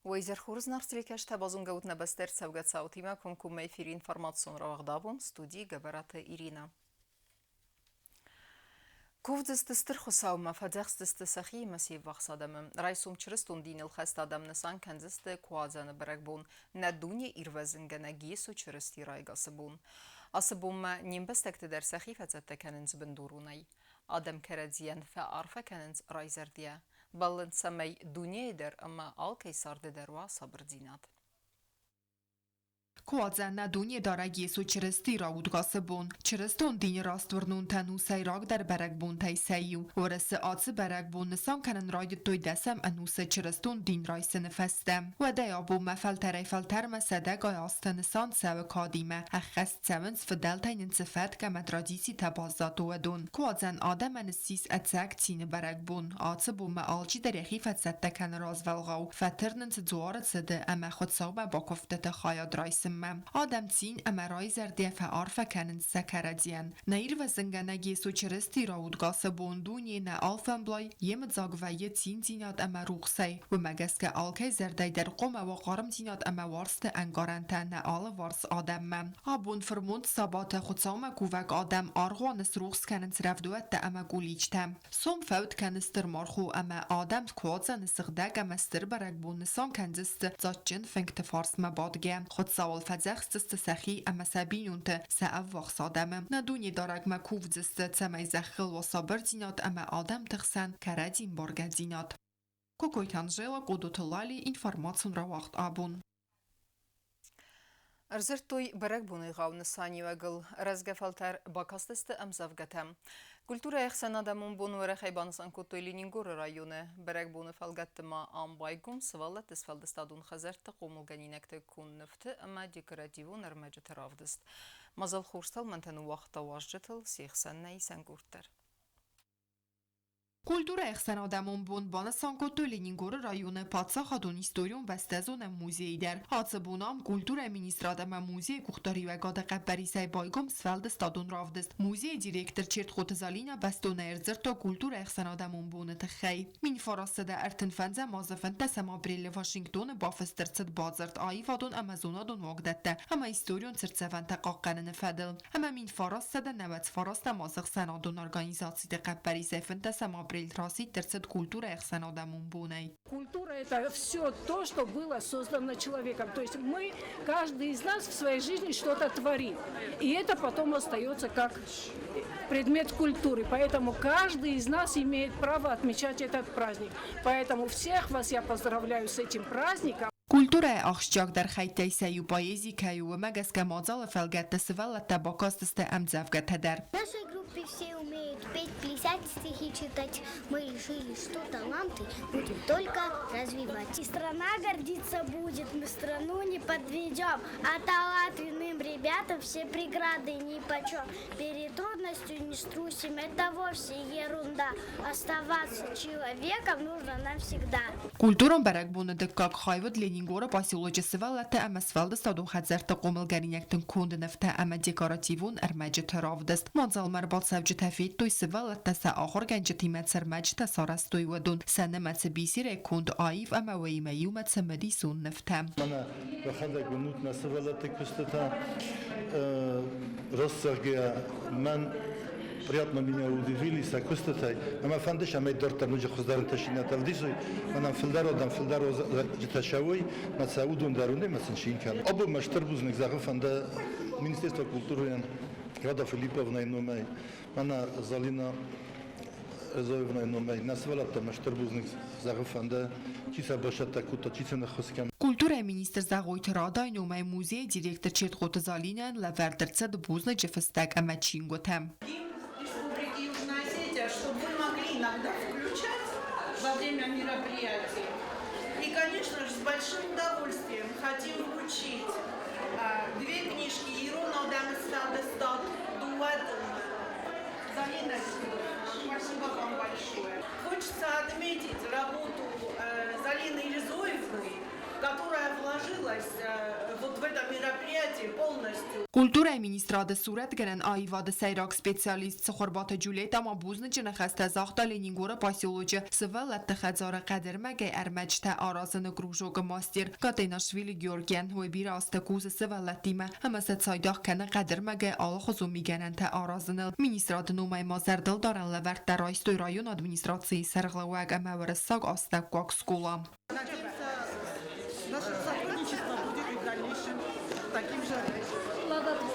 Уӕ изӕр хорз, зынаргъ телекӕсджытӕ, базонгӕ ут нӕ бӕстӕ ӕрцӕугӕ цаутимӕ комкоммӕ эфиры информацион рауагъд абон, студийы Гӕбӕраты Иринӕ. Кувдзысты Стыр Хуыцаумӕ, фӕдзӕхсдзысты сӕхи ӕмӕ се ввахс адӕмы. Райсом чырыстон диныл хӕст адӕм нысан кӕндзысты Куадзӕны бӕрӕгбон, нӕ дуне ирвӕзынгӕнӕг Йесо Чырысти райгасы бон. Ацы бонмӕ не мбӕстӕгты дӕр сӕхи фӕцӕттӕ кӕнынц бындуронӕй. Адӕм кӕрӕдзийӕн фӕарфӕ кӕнынц райзӕрдийӕ, бӕллынц, цӕмӕй дунейы дӕр ӕмӕ алкӕй царды дӕр уа сабырдзинад. Куадзӕн нӕ Дунедарӕг Йесо Чырыстийы раудгасы бон. Чырыстон дины растуырнонтӕн у сӕйрагдӕр бӕрӕгбонтӕй сӕ иу. Уӕрӕсе ацы бӕрӕгбон нысан кӕнын райдыдтой дӕсӕм ӕнусы чырыстон дин райсыны фӕстӕ. Уӕдӕй абонмӕ фӕлтӕрӕй-фӕлтӕрмӕ сӕдӕгай азты нысан цӕуы кадимӕ, ӕххӕст цӕуынц фыдӕлтӕй нын цы фӕтк ӕмӕ традицитӕ баззад, уыдон. Куадзӕн адӕмӕн ссис ӕцӕг цины бӕрӕгбон. Ацы бонмӕ алчидӕр йӕхи фӕцӕттӕ кӕны развӕлгъау, фӕтырнынц дзуары цыды ӕмӕ Хуыцаумӕ бакуывдтыты хайад райсынмӕ. Адӕм цин ӕмӕ райзӕрдийӕ фӕарфӕ кӕнынц сӕ кӕрӕдзийӕн. Нӕ Ирвӕзынгӕнӕг Йесо Чырысти раудгасы бон дуне нӕ алфӕмблай йемыдзаг вӕййы циндзинад ӕмӕ рухсӕй. Уымӕ гӕсгӕ алкӕй зӕрдӕй дӕр хъуамӕ уа хъармдзинад ӕмӕ уарзты ӕнкъарӕнтӕ нӕ алыварс адӕммӕ. Абон фырмонд сабаты Хуыцаумӕ кувӕг адӕм аргъуаны срухс кӕнынц рӕвдуӕттӕ ӕмӕ куличтӕ. Сом фӕуд кӕны стыр мархо ӕмӕ адӕм Куадзӕны сыгъдӕг ӕмӕ стыр бӕрӕгбон нысан кӕндзысты дзаджджын фынгты фарсмӕ бадгӕ. Хуыцауыл фӕдзӕхсдзысты сӕхи ӕмӕ сӕ бинонты, сӕ ӕввахс адӕмы. Нӕ Дунедарӕгмӕ кувдзысты, цӕмӕй зӕххыл уа сабырдзинад ӕмӕ адӕмты хсӕн кӕрӕдзи мбаргӕдзинад. Кокойты Анжела, Къодоты Лали, информацион рауагъд абон. Ӕрдзырдтой бӕрӕгбоны егъау нысаниуӕгыл. Рӕзгӕ фӕлтӕр бакастысты ӕмдзӕвгӕтӕ. Культурӕйы ӕхсӕнадӕмон бон уӕрӕхӕй банысан кодтой Ленингоры районы. Бӕрӕгбоны фӕлгӕтты ма ам байгом сывӕллӕтты сфӕлдыстадон хӕдзӕртты хъомылгӕнинӕгты конд нывты ӕмӕ декоративон ӕрмӕджыты равдыст. Мадзал хорз тӕлмӕнтӕ ныууагъта уазджытыл, се хсӕн нӕ исӕн къорд дӕр. Культурӕйы ӕхсӕнадӕмон бон банысан кодтой Ленингоры районы паддзахадон историон бӕстӕзонӕн музейы дӕр. Ацы бон ам культурӕйы министрад ӕмӕ музейы къухдариуӕгады хъӕппӕрисӕй байгом сфӕлдыстадон равдыст. Музейы директор Чертхъоты Залинӕ бӕстонӕй ӕрдзырдта культурӕйы ӕхсӕнадӕмон боны тыххӕй. 1935 азы 15 апрелы Вашингтоны бафыст ӕрцыд бадзырд аивадон ӕмӕ зонадон уагдӕттӕ ӕмӕ историон цыртдзӕвӕнтӕ хъахъхъӕныны фӕдыл. Ӕмӕ 1999 азы ӕхсӕнадон организациты хъӕппӕрисӕй 15 апрель расидт ӕрцыд культурӕйы ӕхсӕнадӕмон бонӕй. Культура – это все то, что было создано человеком. То есть мы, каждый из нас в своей жизни что-то творит. И это потом остается как предмет культуры. Поэтому каждый из нас имеет право отмечать этот праздник. Поэтому всех вас я поздравляю с этим праздником. Культурӕйы ахсджиагдӕр хӕйттӕй сӕ иу поэзи кӕй у, уымӕ гӕсгӕ мадзалы фӕлгӕтты сывӕллӕттӕ бакастысты ӕмдзӕвгӕтӕ дӕр. В нашей группе все умеют петь, плясать, стихи читать. Мы решили, что таланты будем только развивать. И страна гордиться будет, мы страну не подведем. А талантливым ребятам все преграды нипочем. Перед трудностью не струсим, это вовсе ерунда. Оставаться человеком нужно нам всегда. Культурон бӕрӕгбоны дыккаг хай уыд Ленингоры поселочы сывӕллӕтты ӕмӕ сфӕлдыстадон хӕдзӕртты хъомылгӕнинӕгтӕн конд нывтӕ ӕмӕ декоративон ӕрмӕджыты равдыст. Мадзалмӕ ӕрбацӕуджытӕ федтой сывӕллӕттӕ сӕ ахуыргӕнджытимӕ цы ӕрмӕджытӕ сарӕзтой, уыдон, сӕ нымӕцы бисерӕй конд аив ӕмӕ уыимӕ иумӕ цымыдисон нывтӕ. Мӕнӕ уӕхӕдӕг уынут нӕ сывӕллӕтты куыстытӕ. Раст зӕгъгӕйӕ, мӕн приятно меня удивили сӕ куыстытӕй. Ӕмӕ фӕнды, цӕмӕй дарддӕр ноджы хуыздӕр ӕнтыстдзинӕдтӕ ӕвдисой. Мӕнӕн фылдӕр адӕм, фылдӕр уазджытӕ цӕуой, мӕ сӕ уыдон дӕр уынӕм, ӕмӕ сын цин кӕнын. Абон мӕ стыр бузныг зӕгъын фӕнды Министерство культурӕйӕн Рада Филипповнайы номӕй, мӕнӕ Залина Резоевнайы номӕй нӕ сывӕллӕттӕм стыр бузныг зӕгъын фӕнды, чи сӕ басӕттӕ кодта, чи сын ӕххуыс кӕны. Культурӕйы министр Зӕгъойты Радайы номӕй музейы директор Четхъоты Залинӕйӕн лӕвӕрд ӕрцыд бузныджы фыстӕг ӕмӕ чингуытӕ. Республики Южная Осетия, чтобы вы могли иногда включать во время мероприятий. И, конечно же, с большим удовольствием хотим вручить две книжки Ирон адӕмы сфӕлдыстад дыууӕ томы. Залина, спасибо вам большое. Хочется отметить работу Залины Ильзоевны, которая вложилась вот в это мероприятие. мероприятие полностью. Культурӕйы министрады сурӕтгӕнӕн аивады сӕйраг специалист Цыхуырбаты Джульетта ма бузныджы ныхӕстӕ загъта Ленингоры поселочы сывӕллӕтты хӕдзары хъӕдӕрмӕгӕй ӕрмӕджытӕ аразыны кружокы мастер Катенашвили Георгийӕн. Уый бирӕ азты кусы сывӕллӕттимӕ ӕмӕ сӕ цайдагъ кӕны хъӕдӕрмӕгӕй алыхуызон мигӕнӕнтӕ аразыныл. Министрады номӕй ма зӕрдылдарӕн лӕвӕрттӕ райстой районы администрацийы сӕргълӕууӕг ӕмӕ уырыссаг астӕуккаг скъола. Надеемся, наше сотрудничество будет и в дальнейшем таким же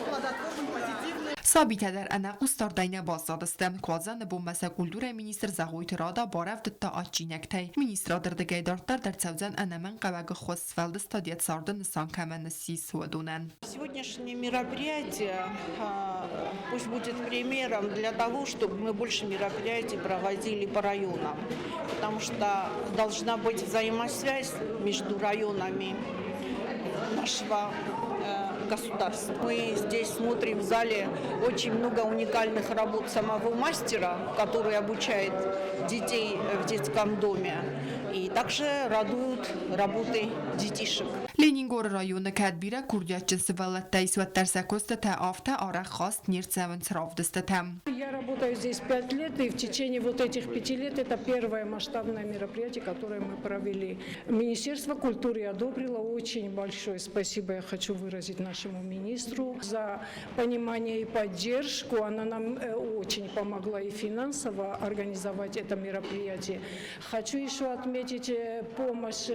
плодотворным, позитивным. Сабитӕ дӕр ӕнӕхъусдардӕй нӕ баззадысты. Куадзӕны бонмӕ сӕ культурӕйы министр Зӕгъойты Рада барӕвдыдта адджинӕгтӕй. Министрады рдыгӕй дарддӕр дӕр цӕудзӕн ӕнӕмӕнгхъӕуӕг ӕххуыс, сфӕлдыстад йӕ царды нысан кӕмӕн ссис, уыдонӕн. Сегодняшнее мероприятие пусть будет примером для того, чтобы мы больше мероприятий проводили по районам, потому что должна быть взаимосвязь между районами нашего государства. Мы здесь смотрим в зале очень много уникальных работ самого мастера, который обучает детей в детском доме. И также радуют работы детишек. Ленингоры районы кӕд бирӕ курдиатджын сывӕллӕттӕ ис, уӕддӕр сӕ куыстытӕ афтӕ арӕх хаст не рцӕуынц равдыстытӕм. Я работаю здесь 5 лет, и в течение вот этих 5 лет это первое масштабное мероприятие, которое мы провели. Министерство культуры одобрило. Очень большое спасибо я хочу выразить нашему министру за понимание и поддержку. Она нам очень помогла и финансово организовать это мероприятие. Хочу еще отметить помощь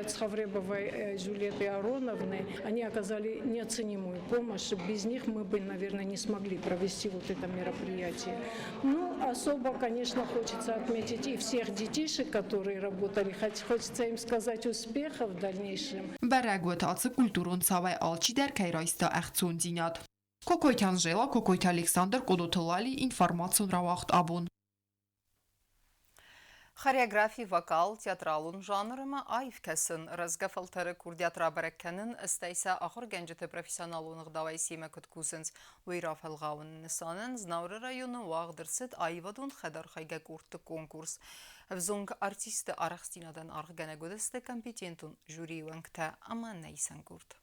Цховребовой Жюлеты Ароновны. Они оказали неоценимую помощь. Без них мы бы, наверное, не смогли провести вот это мероприятие. Ну, особо, конечно, хочется отметить и всех детишек, которые работали. Хоть хочется им сказать успехов в дальнейшем. Бӕрӕг уыд, ацы культурон цауӕй алчидӕр кӕй райста ӕхцондзинад. Кокойты Анжела, Кокойты Александр, Къодоты Лали, информацион рауагъд «Абон». Хореографи, вокал, театралон жанр ӕмӕ аив кӕсын, рӕзгӕ фӕлтӕры курдиат рабӕрӕг кӕнын, стӕй сӕ ахуыргӕнджыты профессионалон ӕгъдауӕй семӕ куыд кусынц, уый рафӕлгъауыны нысанӕн Знауыры районы уагъд ӕрцыд аивадон хӕдархайгӕ къордты конкурс. Ӕвзонг артистты арӕхстдзинадӕн аргъгӕнӕг уыдысты компетентон жюрийы уӕнгтӕ ӕмӕ нӕ исӕн къорд.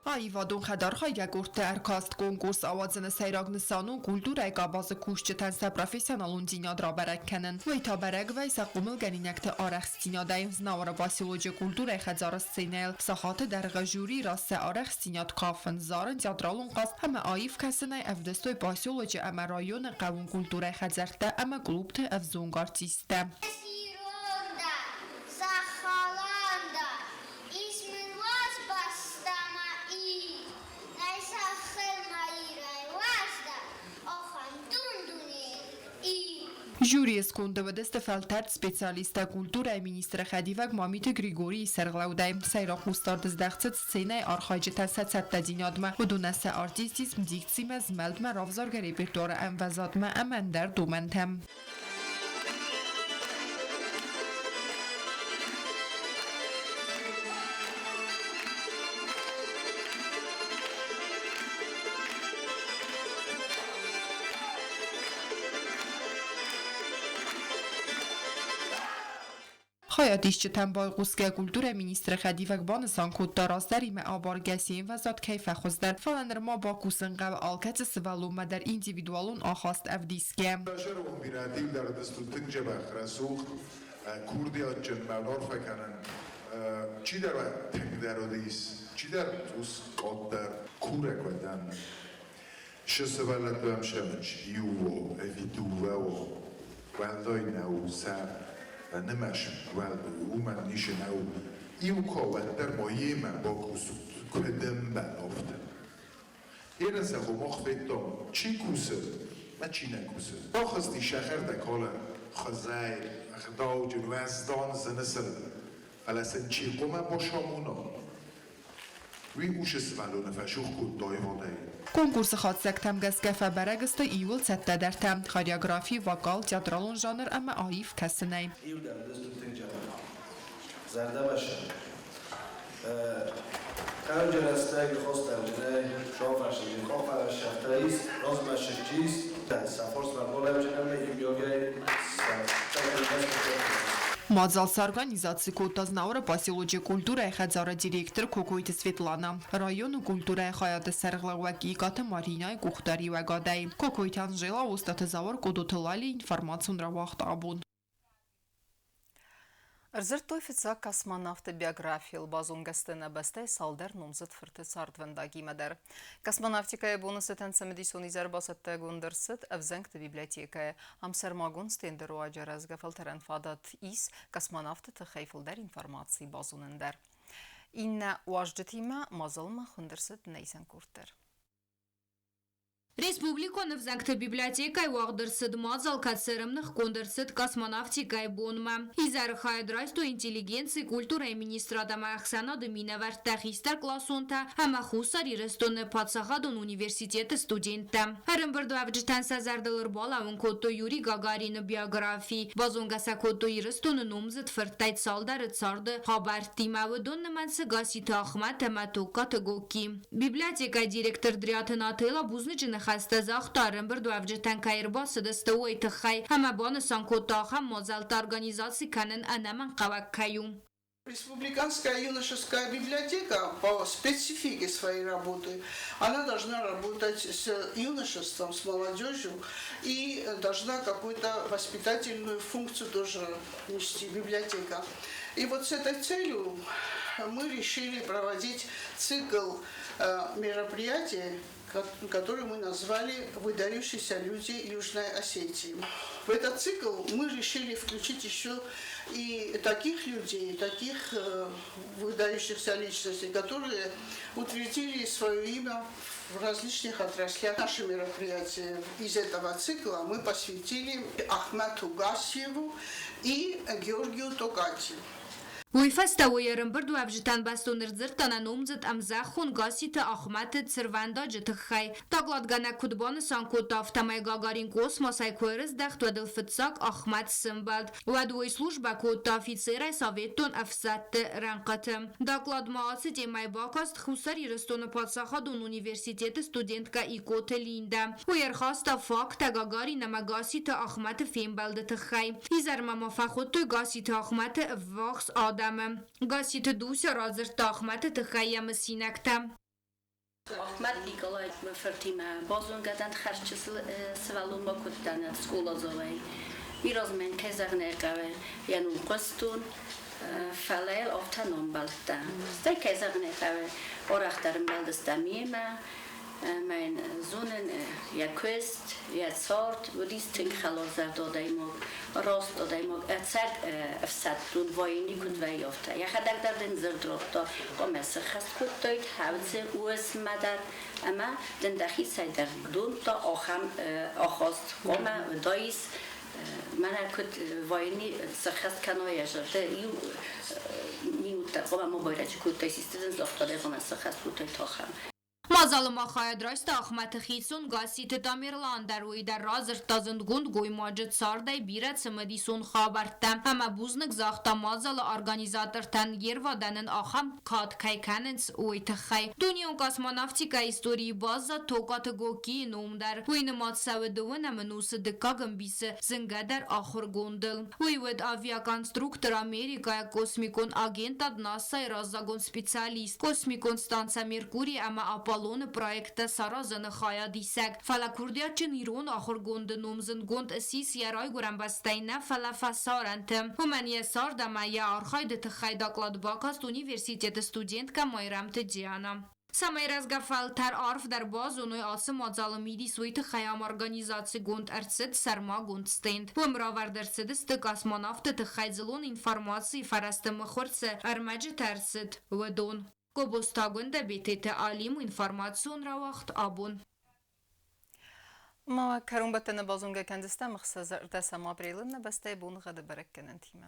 Аивадон хӕдархайгӕ къордты ӕркаст конкурс ауадзыны сӕйраг нысан у культурӕйы къабазы кусджытӕн сӕ профессионалондзинад рабӕрӕг кӕнын. Уый та бӕрӕг вӕййы сӕ хъомылгӕнинӕгты арӕхстдзинадӕй. Знауыры поселочы культурӕйы хӕдзары сценӕйыл сахаты дӕргъы жюрийы раз сӕ арӕхстдзинад кафын, зарын, театралон хъазт ӕмӕ аив кӕсынӕй ӕвдыстой поселочы ӕмӕ районы хъӕууон культурӕйы хӕдзӕрттӕ ӕмӕ клубты ӕвзонг артисттӕ. Ирон дӕ, зӕххалан дӕ, ис мын уаз бӕстӕ мӕ Ир, нӕй зӕххыл мӕ Ирӕй уаздӕр, ахӕм дун-дунейыл Ир. Жюрийы сконды уыдысты фӕлтӕрд специалисттӕ культурӕйы министры хӕдивӕг Мамиты Григорийы сӕргълӕудӕй. Сӕйраг хъусдард здӕхт цыд сценӕйы архайджытӕ сӕ цӕттӕдзинадмӕ, уыдонӕн сӕ артистизм, дикцимӕ, змӕлдмӕ, равзаргӕ репертуары ӕмвӕзадмӕ ӕмӕ ӕндӕр домӕнтӕм. Хайадисджытӕм байхъусгӕ культурӕйы министры хӕдивӕг банысан кодта, раздӕримӕ абаргӕ се мвӕзад кӕй фӕхуыздӕр, фӕлӕ нырма бакусын хъӕуы алкӕцы сывӕллонмӕ дӕр индивидуалон ахаст ӕвдисгӕ. Бирӕтыл дӕр тынг дзӕбӕх, рӕсугъд, курдиатджын мӕ арфӕ кӕнын. Чидӕр тынгдӕр уыдис, чидӕр цъус къаддӕр. Курӕг уӕ дӕн. Шы сывӕллӕттӕм сӕмыч иу уо ӕви дыууӕ уо, уӕлдай нӕу сӕ нымӕц, уымӕн ницы нӕу. Иу ка уӕддӕр ма йемӕ бакусут, куыд ӕмбӕлы, афтӕ. Ерын сӕ мах федтам, чи кусы мӕ чи нӕ кусы. Рахызти сӕхӕртӕ калы хуызӕй, ӕгъдауджын, уӕздан зыны сын. Фӕлӕ сын чи хъуамӕ бацамона, уый уыцы сывӕллоны фӕцух кодта аивадӕй. Конкурсы хатдзӕгтӕм гӕсгӕ фӕбӕрӕг сты иууыл цӕттӕдӕртӕ: хореографи, вокал, театралон жанр ӕмӕ аив кӕсынӕй. Иу дӕр тынг дзӕбӕх. Зӕрдӕмӕ Хъӕуджы хостӕрджынӕй, шофӕрсыджын къохфӕрӕссӕфтӕ ис, розмӕсыджы ис, сӕ форсмӕ болӕвджын ӕмӕ иумиагӕй сӕ. Мадзал сорганизаци кодта Знауыры поселочы культурӕйы хӕдзары директор Кокойты Светлана, районы культурӕйы хайады сӕргълӕууӕг Икъаты Маринӕйы къухдариуӕгадӕй. Кокойты Анжела, Остъаты Зауыр, Къодоты Лали, информацион рауагъд абон. Ӕрдзырдтой фыццаг космонавты биографийыл базонгӕ сты нӕ бӕстӕйы цалдӕр номдзыд фырты цардвӕндагимӕ дӕр. Космонавтикӕйы боны цытӕн цымыдисон изӕр бацӕттӕгонд ӕрцыд ӕвзӕнгты библиотекӕйы. Ам сӕрмагонд стенды руаджы рӕзгӕ фӕлтӕрӕн фадат ис космонавты тыххӕй фылдӕр информаци базонын дӕр. Иннӕ уазджытимӕ мадзалмӕ хуынд ӕрцыд нӕ исӕн къорд дӕр. Республикон ӕвзӕгты библиотекӕйы уагъд ӕрцыд мадзал, кӕцы ӕрӕмныхгонд ӕрцыд космонавтикӕйы бонмӕ. Изӕры хайад райстой интеллигенци, культурӕйы министрад ӕмӕ ӕхсӕнады минӕвӕрттӕ, хистӕркъласонтӕ ӕмӕ Хуссар Ирыстоны паддзахадон университеты студенттӕ. Ӕрӕмбырдуӕвджытӕн сӕ зӕрдыл ӕрбалӕууын кодтой Юрий Гагарины биографи, базонгӕ сӕ кодтой Ирыстоны номдзыд фырттӕй цалдӕры царды хабӕрттимӕ, уыдон нымӕцы Гасситы Ахмӕт ӕмӕ Токкаты Гогки. Библиотекӕйы директор Дриаты Нателла бузныджы ныхӕстӕ загъта, ӕрӕмбырдуӕвджытӕн кӕй ӕрбацыдысты, уый тыххӕй ӕмӕ банысан кодта, ахӕм мадзӕлттӕ организаци кӕнын ӕнӕмӕнгхъӕуӕг кӕй у. Республиканская юношеская библиотека по специфике своей работы, она должна работать с юношеством, с молодежью и должна какую-то воспитательную функцию тоже нести библиотека. И вот с этой целью мы решили проводить цикл мероприятий, который мы назвали «Выдающиеся люди Южной Осетии». В этот цикл мы решили включить еще и таких людей, таких выдающихся личностей, которые утвердили свое имя в различных отраслях. Наше мероприятие из этого цикла мы посвятили Ахмату Гассиеву и Георгию Токати. Уый фӕстӕ уый ӕрӕмбырдуӕвджытӕн бӕстон ӕрдзырдта нӕ номдзыд ӕмзӕххон Гасситы Ахмӕты цырвӕндаджы тыххӕй. Докладгӕнӕг куыд банысан кодта, афтӕмӕй Гагарин космосӕй куы ӕрыздӕхт, уӕд ыл фыццаг Ахмӕт сӕмбӕлд. Уӕд уый службӕ кодта офицерӕй советон ӕфсӕдты рӕнхъыты. Доклад ма ацы темӕйы бакаст Хуссар Ирыстоны паддзахадон университеты студенткӕ Икъоты Линдӕ. Уый ӕрхаста факттӕ Гагарин ӕмӕ Гасситы Ахмӕты фембӕлды тыххӕй. Изӕрмӕ ма фӕхуыдтой Гасситы Ахмӕты ӕввахс адӕмы. Гасситы Дуся радзырдта Ахмӕты тыххӕй йӕ мысинӕгтӕ. Ахмӕт Николай фыртимӕ базонгӕ дӕн хӕрзчысыл сывӕллонмӕ куыд дӕн скъоладзауӕй. Уый размӕ йын кӕй зӕгъын ӕй хъӕуы, йӕ ном хъуыстон, фӕлӕ йыл афтӕ намбӕлдтӕн. Стӕй, кӕй зӕгъын ӕй хъӕуы, арӕхдӕр ӕмбӕлдыстӕм йемӕ, ӕмӕ йын зонын йӕ куыст, йӕ цард уыдис тынг хӕларзӕрдӕ адӕймаг, раст адӕймаг, ӕцӕг ӕфсӕддон военный куыд вӕййы, афтӕ. Йӕхӕдӕг дӕр дын дзырд радта, хъуамӕ сыххӕст кодтаид хӕвдзы уысммӕ дӕр ӕмӕ дын дӕхицӕй дӕр домдта ахӕм ахаст, хъуамӕ уыдаис мӕнӕ куыд военный сыххӕст кӕна йӕ зӕрдӕ иу минут дӕр хъуамӕ ма байрӕджы кодтай, систы дын загъта, хъуамӕ сыххӕст кодтай ахӕм. Мадзалы ма хайад райста Ахмӕты хицон Гасситы Тамерлан дӕр. Уый дӕр радзырдта зындгонд гоймаджы цардӕй бирӕ цымыдисон хабӕрттӕ ӕмӕ бузныг загъта мадзалы организатортӕн, йе рвадӕн ын ахӕм кад кӕй кӕнынц, уый тыххӕй. Дунеон космонавтикӕйы историйы баззад Токаты Гоккийы ном дӕр. Уый нымад цӕуы дыууынӕм ӕнусы дыккаг ӕмбисы зынгӕдӕр ахуыргондыл. Уый уыд авиаконструктор, америкӕйаг космикон агентад НАСА-йы раззагон специалист, космикон станцӕ Меркурий ӕмӕ Аполлоны проекттӕ саразыны хайадисӕг. Фӕлӕ курдиатджын ирон ахуыргонды ном зындгонд ссис йӕ райгуырӕн бӕстӕйы нӕ, фӕлӕ фӕсарӕнты. Уымӕн йӕ цард ӕмӕ йӕ архайды тыххӕй доклад бакаст университеты студенткӕ Майрӕмты Диана. Цӕмӕй рӕзгӕ фӕлтӕр арфдӕр базоной ацы мадзалы мидис, уый тыххӕй ам организацигонд ӕрцыд сӕрмагонд стенд. Уым равӕрд ӕрцыдысты космонавты тыххӕй дзыллон информацийы фӕрӕзты мыхуыр цы ӕрмӕджытӕ ӕрцыд, уыдон. Гобозтагонд Бететы Алим информацион рауагъд абон. Ма кӕронбӕттӕны базонгӕ кӕндзыстӕм 16 апрелы нӕ бӕстӕйы боныгъӕды бӕрӕггӕнӕнтимӕ.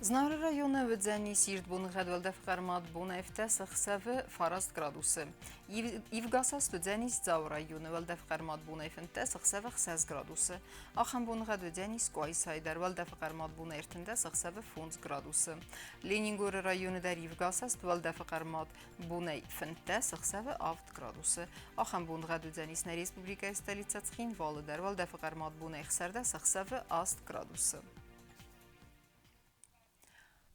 Знауыры районы уыдзӕни сирд боныгъӕд уӕлдӕф хъӕрмад бонӕфтӕ сӕхсӕвы 9 градусы. Ивгӕсаст уыдзӕнис Дзауы районы, уӕлдӕфы хъӕрмад бонӕй 15, ӕхсӕвы 6 градусы. Ахӕм боныгъӕд уыдзӕнис Къуайсайы дӕр, уӕлдӕфы хъӕрмад бонӕй 13, ӕхсӕвы 5 градусы. Ленингоры районы дӕр ивгӕсаст, уӕлдӕфы хъӕрмад бонӕй 15, ӕхсӕвы 7 градусы. Ахӕм боныгъӕд уыдзӕнис нӕ республикӕйы столицӕ Цхинвалы дӕр, уӕлдӕфы хъӕрмад бонӕй 16, ӕхсӕвы 8 градусы.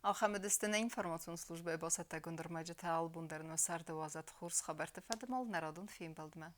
Ахӕм уыдысты нӕ информацион службӕйы бацӕттӕгонд ӕрмӕджытӕ. Албон дӕр нӕ царды уадзӕд хорз хабӕртты фӕдыл нӕ радон фембӕлдмӕ.